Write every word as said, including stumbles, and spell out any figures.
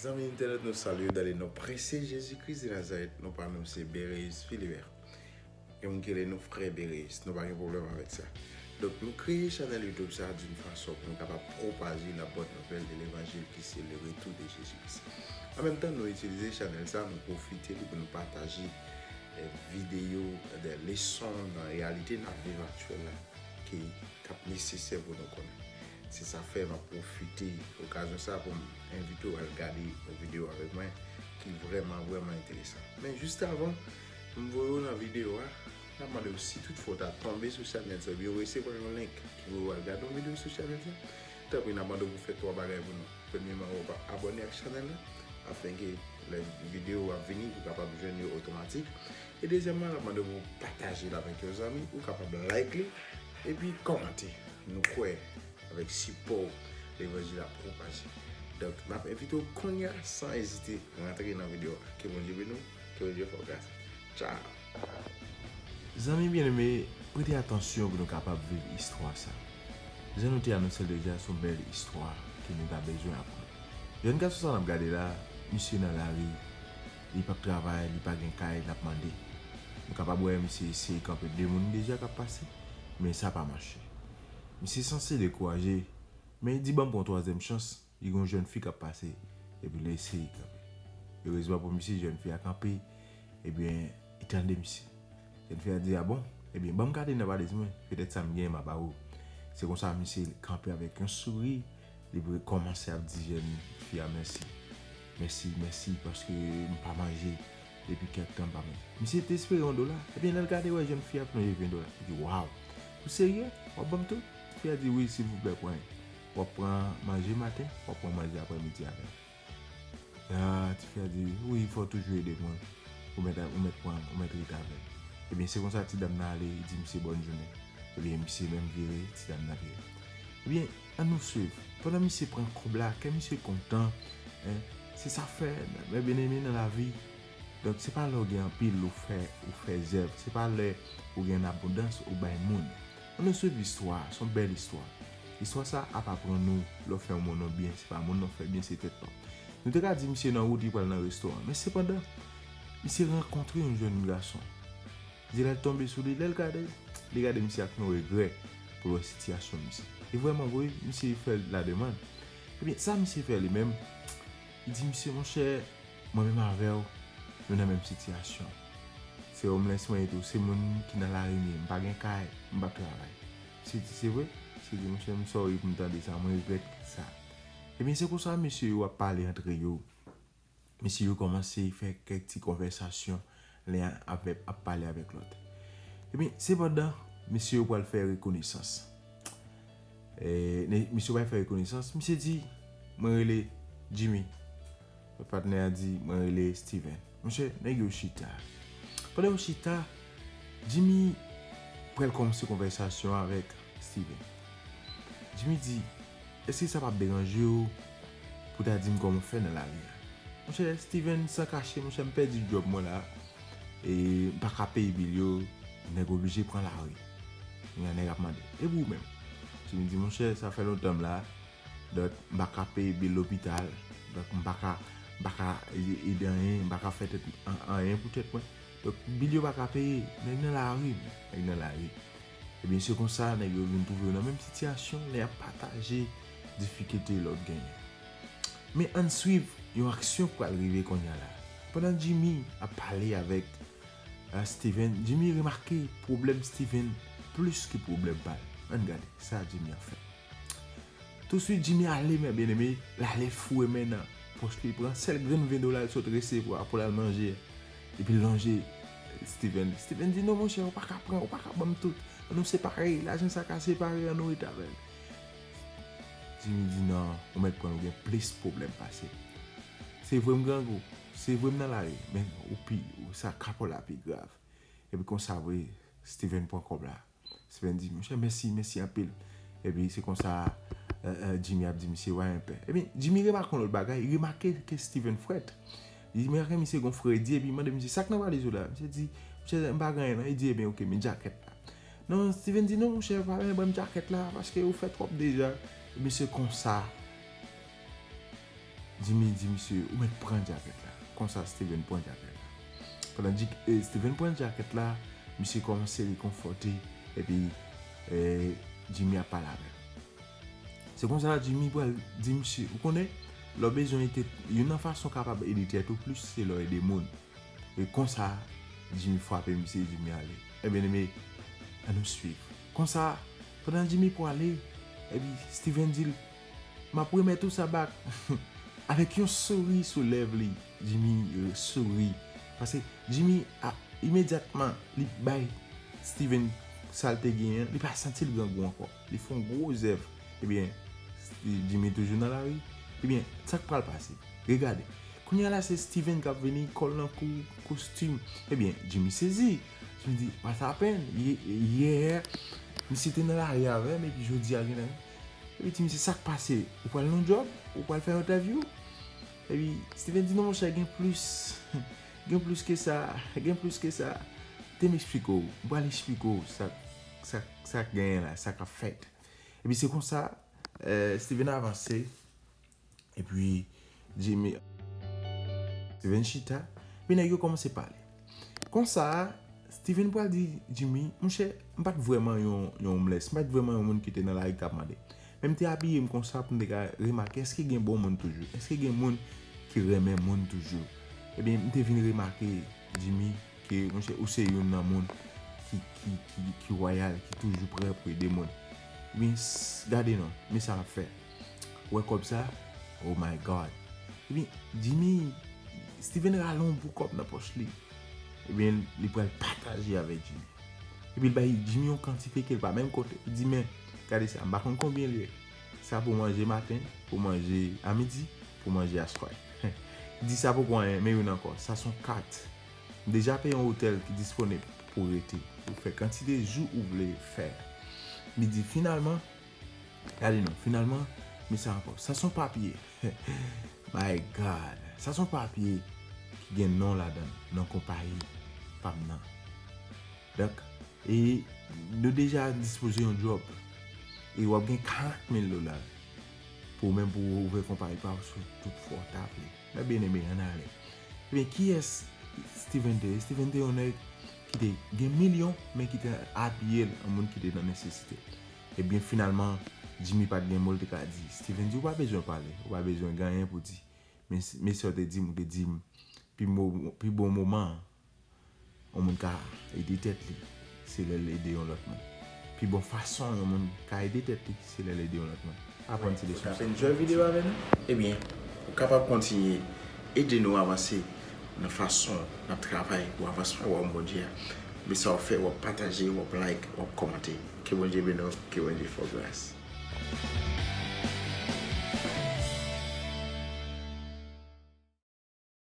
Zanmi entènèt, nou salye w dans le nom précieux Jésus-Christ de Nazareth. Non pa nou se Bereyus Philibert. Gen moun ki rele nou frè Bereyus, nou pa gen pwoblèm avèk sa. Donk, nou kreye chanèl YouTube sa d'une façon pou nou kapab pwopaje la bonne nouvelle de l'évangile qui c'est le retour de Jésus-Christ. An menm tan, nou itilize chanèl sa, nou pwofite li pou nou pataje eh, videyo, de leson nan reyalite n ap viv aktyèl la ki k ap nesesè pou nou konnen. Se sa fè m ap pwofite okazyon sa pou m envite w al gade yon videyo avèk mwen ki vrèman, vrèman enteresan. Men jis avan m voye w nan videyo a, n ap mande w si toutfwa w ta tonbe sou chanèl sa oubyen w resevwa yon link ki voye w al gade yon videyo sou chanèl sa, tanpri n ap mande w pou fè twa bagay pou nou. Premyèman, w ap abòne ak chanèl la, afenke lè videyo ap vini, ou kapab jwenn yo otomatik. E dezyèmman, n ap mande w pou pataje l avèk yon zanmi, ou kapab like li, epi kòmante. Nou kwè avèk sipò w, levanjil ap pwopaje. Donk, m ap envite w kounye a, san ezite, rantre nan videyo a. Ke Bondye beni w, ke Bondye fè w gras. Tchao! Zanmi byeneme, prete atansyon pou nou kapab viv istwa sa. Jan nou te anonse l deja, se yon bèl istwa ke nou ta bezwen aprann. Jèn gason sa n ap gade la, misye nan lari, li p ap travay, li pa gen kay, l ap mande. Nou kapab wè misye eseye kanpe de moun deja k ap pase, men sa pa mache. Misye sanse dekouraje, men li di, "Ban m pran twazyèm chans." Li gen yon jèn fi k ap pase, epi li eseye kanpe. Erezman pou misye, jèn fi a kanpe, ebyen, li tande misye. Jèn fi a di, "A bon? Ebyen, ban m gade nan valiz mwen, petèt sa m genyen m a ba ou." Se konsa, misye kanpe avèk yon souri, li kòmanse ap di jèn fi a, "Mèsi. Mèsi, mèsi, paske m pa manje depi kèk tan, m pa manje." Misye te espere yon dola, ebyen, lè l gade, wè jèn fi a plonje ven dola. Li di, "Waw, ou serye? W ap ban m tout?" Fi a di, "Wi, silvouplè, pran." W ap pran manje maten, w ap pran manje aprèmidi avè l. Ah, ti fi a di, "Wi, fò w toujou ede mwen. Ou mèt, ou mèt pran, ou mèt rete avè m." Ebyen, se konsa ti dam nan ale, li di misye bòn jounen. Ebyen, misye menm vire, ti dam nan vire. Ebyen, ann nou swiv. Pandan misye pran kòb la, kè misye kontan, en, se sa fè, mè byeneme nan lavi. Donk, se pa lè w gen anpil ou fè, ou fè zèv. Se pa lè ou gen abondans ou bay moun. Ann nou swiv istwa a, se yon bèl istwa. Istwa sa ap aprann nou, lè w fè yon moun yon byen, se pa moun nan w fè byen, se tèt pa w. Nou te ka di misye nan wout, li pral nan restoran. Men sepandan, misye rankontre yon jèn gason. Di lè l tonbe sou li, lè l gade, li gade misye ak yon regrè pou l wè sitiyasyon misye. E vrèman vre, misye fè l lademann. Ebyen, sa misye fè li menm, li di misye, "Monchè, mwen menm avè w, nou nan menm sitiyasyon. Se homeless mwen ye tou, se moun ki nan lari m ye, m pa gen kay, m p ap travay." Misye di, "Se vre?" Misye di, "Monchè, m sorry pou m tande sa, mwen regrèt sa." Ebyen, se konsa mesye yo ap pale antre yo. Mesye yo kòmanse fè kèk ti konvèsasyon, len ap, ap pale avèk lòt. Ebyen, sepandan, mesye yo pral fè rekonesans. E, ne, mesye yo pral fè rekonesans, misye di, "Mwen rele Jimmy." Lòt patnè a di, "Mwen rele Steven." Monchè, nèg yo chita. Pandan yo chita, Jimmy pral kòmanse konvèsasyon avèk Steven. Jimmy di, "Èske sa p ap deranje w pou w ta di m kòman w fè nan lari a?" Monchè, Steven, san kache, monchè, m pèdi djòb mwen la. E m pa ka peye bil yo, nèg oblije pran lari. Gen nèg ap mande, "E pou ou menm?" Jimmy di, "Monchè, sa fè lontan m la. Donk, m pa ka peye bil lopital. Donk, m pa ka, m pa ka ede anyen, m pa ka fè tèt an-, anyen pou tèt mwen. Donk, bil yo pa ka peye. Nèg nan lari, men. Nèg nan lari." Ebyen, se konsa, nèg yo vin twouve yo nan menm sitiyasyon, lè y ap pataje difikilte lòt genyen. Men ann swiv yon aksyon k pral rive kounye a la. Pandan Jimmy ap pale avèk, eh, Steven, Jimmy remake pwoblèm Steven plis ke pwoblèm pa l. Ann gade sa Jimmy ap fè. Touswit, Jimmy ale, mè byeneme, l ale foure men nan pòch li, pran sèl grenn ven dola l sot resevwa pou l al manje. Epi l lonje Steven. Steven di, "Non, monchè, ou pa ka pran, ou pa ka ban m tout. Ann nou separe, lajan sa ka separe, ann nou rete avè l." Jimmy di, "Non, ou mèt pran l, ou gen plis pwoblèm pase m. Se vre m grangou, se vre m nan lari, men ou pi, ou sa ka pou la pi grav." Epi konsa vre, Steven pran kòb la. Steven di, "Monchè, mèsi, mèsi anpil." Epi se konsa, eh, eh, Jimmy ap di misye, "Wa en pè." Epi Jimmy remake yon lòt bagay, li remake ke Steven frèt. Li remake misye gon fredi, epi li mande misye, "Sa k nan valiz ou la?" Misye di, "Monchè, m pa gen anyen non." Li di, "Ebyen, oke, men djakèt la." Non, Steven di, "Non, monchè, pa renmen ban m djakèt la, paske ou fè twòp deja." Epi se konsa, Jimmy di misye, ou mèt pran djakèt la. Konsa Steven pran djakèt la. Pandan Ji- eh, Steven pran djakèt la, misye kòmanse rekonfòte, epi eh, Jimmy ap pale avè l. Se konsa Jimmy pral di misye, ou konnen, lè w bezwen ede, youn nan fason w kapab ede tèt ou plis, se lè w ede moun. E konsa, Jimmy frape misye, Jimmy ale. Ebyen, men, ann nou swiv. Konsa, pandan Jimmy prale, epi Steven di l, m ap remèt ou sa back. Avèk yon souri sou lèv li, Jimmy eh, souri. Paske Jimmy, a, imedyatman, li bay Steven sa l te genyen, li pa santi l grangou ankò. Li fè yon gwo zèv. Ebyen, Jimmy toujou nan lari. Ebyen, sa k pral pase? Regade. Kounye a la, se Steven k ap vini, kòl nan kou, kostim. Ebyen, Jimmy sezi. Jimmy di, what happened? Yè, misye te nan lari avè m, epi jodi a gen nan. Epi di, misye, sa k pase? Ou pral nan djòb? Ou pral fè entèvyou? Epi Steven di, non, monchè, gen plis. Gen plis ke sa. Gen plis ke sa. Te m eksplike w. M pral eksplike w sa, sa, sa k genyen la, sa k ap fèt. Epi se konsa, eh, Steven avanse. Epi Jimmy, Steven chita. Epi nèg yo kòmanse pale. Konsa, Steven pral di Jimmy, monchè, m pa t vrèman yon, yon homeless. M pa t vrèman yon moun ki te nan lari k ap mande. Men m te abiye m konsa pou m te ka remake, èske gen bon moun toujou? Èske gen moun ki renmen moun toujou? Ebyen, m te vin remake, Jimmy, ke, monchè, ou se youn nan moun ki, ki, ki, ki wayal, ki toujou prè pou ede moun. Ebyen, s- gade non, men sa m ap fè. Ou wè kòb sa? Oh my God. Ebyen, Jimmy, Steven rale yon bon kòb nan pòch li. Ebyen, li pral pataje avèk Jimmy. Epi l bay Jimmy yon kantite ke l pa menm konte. Li di, men, gade sa, m pa konn konbyen l ye. Sa pou manje maten, pou manje a midi, pou manje aswè. Li di sa poko anyen, men youn ankò. Sa se yon kat. M deja peye yon otèl ki disponib pou w rete, pou w fè kantite jou ou vle fè. Li di, finalman, gade non, finalman, men sa ankò. Sa se yon papye. My God. Sa se yon papye ki gen non ladan l, non konpayi pa m nan. Donk, e nou deja dispoze yon djòb. E w ap gen karant mil dola pou ou menm pou w ouvè konpayi pa w sou tout fwa w ta vle. Mè byeneme, ann ale. Ebyen, kiyès Steven te ye? Steven te yon nèg ki te gen milyon, men ki te abiye l an moun ki te nan nesesite. Ebyen, finalman, Jimmy pa t gen mo l te ka di. Steven di, ou pa bezwen pale, ou pa bezwen gen anyen pou di. Men, men sa w te di m, ou te di m, pi, mo, pi bon moman, yon moun ka ede tèt li, se lè l ede yon lòt moun. Pi bon fason yon moun ka ede tèt li, se lè l ede yon lòt moun. Aprann ti leson sa. Enjoy videyo avè nou? Ebyen, ou kapab kontinye ede nou avanse nan fason n ap travay pou avansman wayòm Bondye a. Men sa w ap fè, w ap pataje, w ap like, w ap kòmante. Ke Bondye beni w, ke Bondye fè w gras.